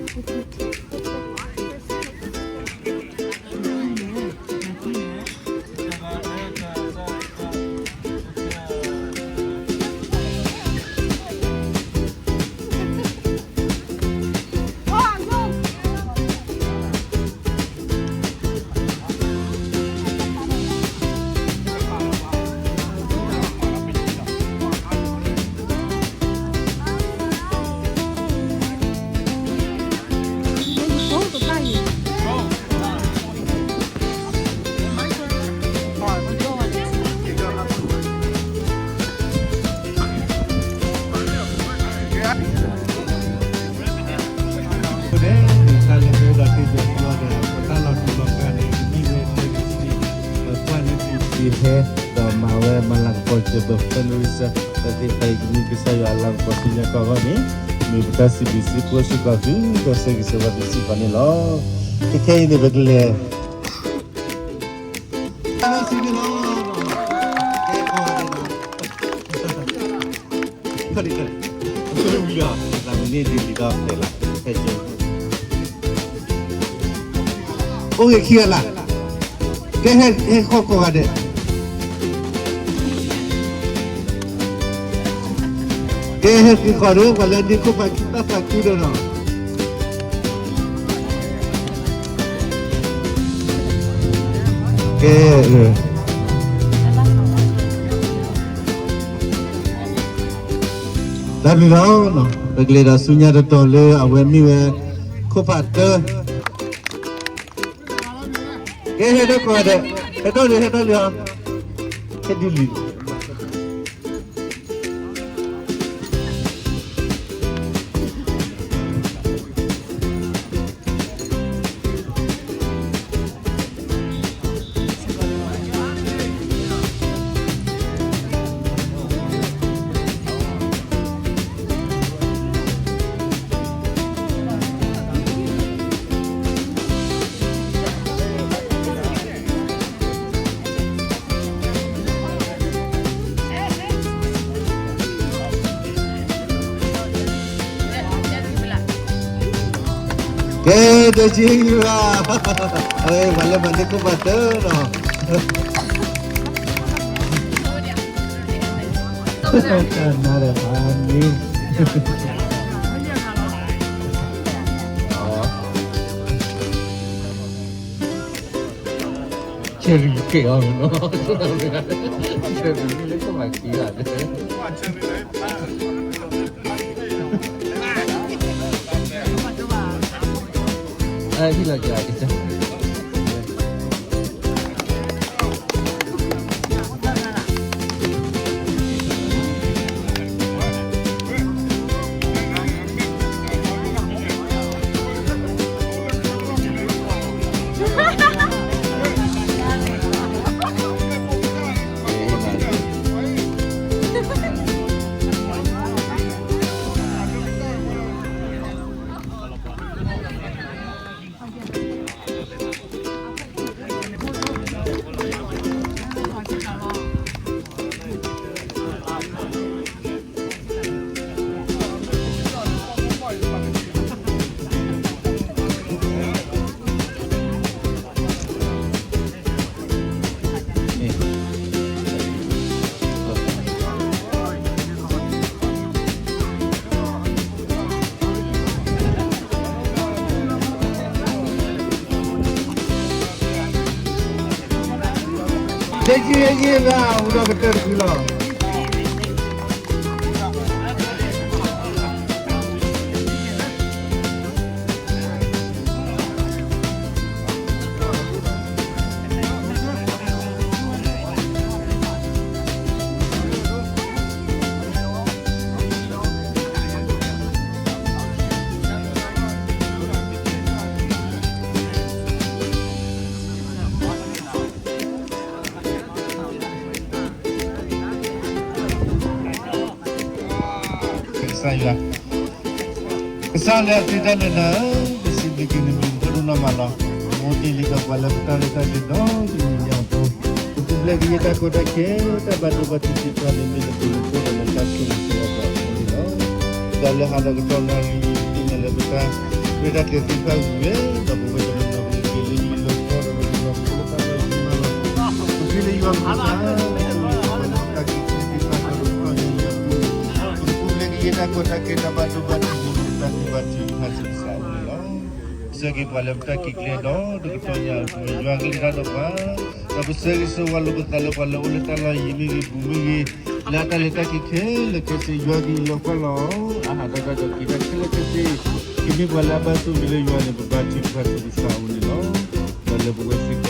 တၢ်လၢပအဲၣ်ဒိးတဲပှၤကညီဒီး ပတၢ်လီၤတူာ်လီၤကာ်န့ၣ် ကမ့ၢ်ဝဲတဲက့ၤစံး ပကွၢ်န့ၢ်က့ၤဟဲ ဒီးမၤဝဲမၤလၤကပီၤစၢၤပ fundraiser တၢ်သ့ၣ်တဖၣ်အံၤ ကမ့ၢ်ကစၢ်ယွၤအလၤကပီၤဆူညါကီၢ်အဂီၢ်န့ၣ် မ့ၢ်ပတၢ်စံးဘျုးစံးဖှိၣ်စ့ၢ်ကီးသု ဒီးဆၢဂ့ၤဆၢဝါသုစ့ၢ်ကီးန့ၣ်လီၤ. ခဲခဲအံၤန့ၣ် ပကလဲၤ အိၣ်ဂ့ၤခံဂၤလၢ်, ကဲဟဲ ဟဲဃီကိးဂၤဒဲး, ကဲဟဲဃီဒီး ပှၤလၢဒ့ခိၣ်ဖးခံတၢ်သးခုဒီးနီၤ. ကဲ တၢ်ဘျုးလီၤ, ပကလဲၤဒီးဆူညါတတီၤလၢအဝဲမ့ၢ်ဝဲ ခိၣ်ဖးတၢ, ကဲဟဲဒီးကိးဂၤဒဲး, ဟဲထီၣ်လံ ဟဲထီၣ်လံဟီ, ဟဲဒ်လံ ကဲ တက့ၢ်ယွၤ, အဝဲ ပှၤလၢမၤန့ၢ်ခိၣ်ဖးတၢနီၤ, တၢ်နါဒီးဖးန့ၣ် Cherry ကဲအီၤနီၤ, Cherry လၢကမၤခံဂၤန့ၣ်, အဟံၣ်လီၤက့ၤအကစၢ် တက့ၢ်ယဲၢ်ဘၣ် ဟူဒီးကတၢၢ်တဖုလီၤ. ကစၢ်ယွၤ, ကစၢ်လၢအတ့တၢ်လၢနၤဧၢ, ပစံးဘျုးက့ၤနမံၤ ပဒိၣ်နီၢ်မးလီၤ. မ်တ့ၢ်လံကပှၤလၢပတၢ်ရဲၣ်တၢ်ကျဲၤဒီတနံၤညါအသိး, ပပူၤဖျဲးကယဲၢ်တၢ်ကီတၢ်ခဲ တၢ်ဘၣ်ဒိဘၣ်ထံးသ့ၣ်တဖၣ်န့ၣ် မ့ၢ်နကလုၢ်ကထါဒီးနတၢ်ဆိၣ်ဂ့ၤဆိၣ်ဝါအဃိန့ၣ်လီၤ. ဒီးလၢဟးဒီးကတီၢ်နၣ်ရံၣ် သ့ၣ်ညါလၢပတၢ် မ့ၢ်တၢ်ကျဲၤသ့ၣ်တဖၣ်ဂ့ၤဝဲ ဒီးပဝဲတနီၤနီၤ ပကက့ၤလၢယွၤလၢကီၢ်ဒီး ပကက့ၤလၢယွၤကစၢ် ပက့ၤလၢယွၤကစၢ် ပကပူၤဖျဲးကယဲၢ်တၢ်ကီတၢ်ခဲ တၢ်ဘၣ်ဒိဘၣ်ထံး ပတၢ်ကဘၣ်ထုကဖၣ်ဆူကစၢ်အအိၣ်န့ၣ်လီၤ. ဆှၢက့ၤပှၤလၢပတၢ်ခံးကျဲဒီး တကတီၢ်ညါအပူၤ ယွၤကလုၢ်ကထါဒီးပှၤ ဒီးပဆၢဂ့ၤဆၢဝါလိာ်ပသးလၢပှၤလၢအအိၣ်လၢတၢ်လီၢ်ယံၤမ့ၢ်ဂ့ၤ ပူၤမ့ၢ်ဂ့ၤ လၢအတၢ်လဲၤတၢ်က့ၤခဲလၢာ်ခဲဆ့ ယွၤကဟ့ၣ်လီၤကွၢ်လီၤ အါဟးဒီးတၢ်ဒီးက့ၤတၢ်ခဲလၢာ်ခဲဆ့ ကမ့ၢ်ပှၤလၢအဘၣ်ဆိၣ်ဂ့ၤလၢယွၤန့ၣ် ပဘါထုကဖၣ်ဆူကစၢ်အအိၣ်န့ၣ်လီၤ. ဒီးလၢပဝဲ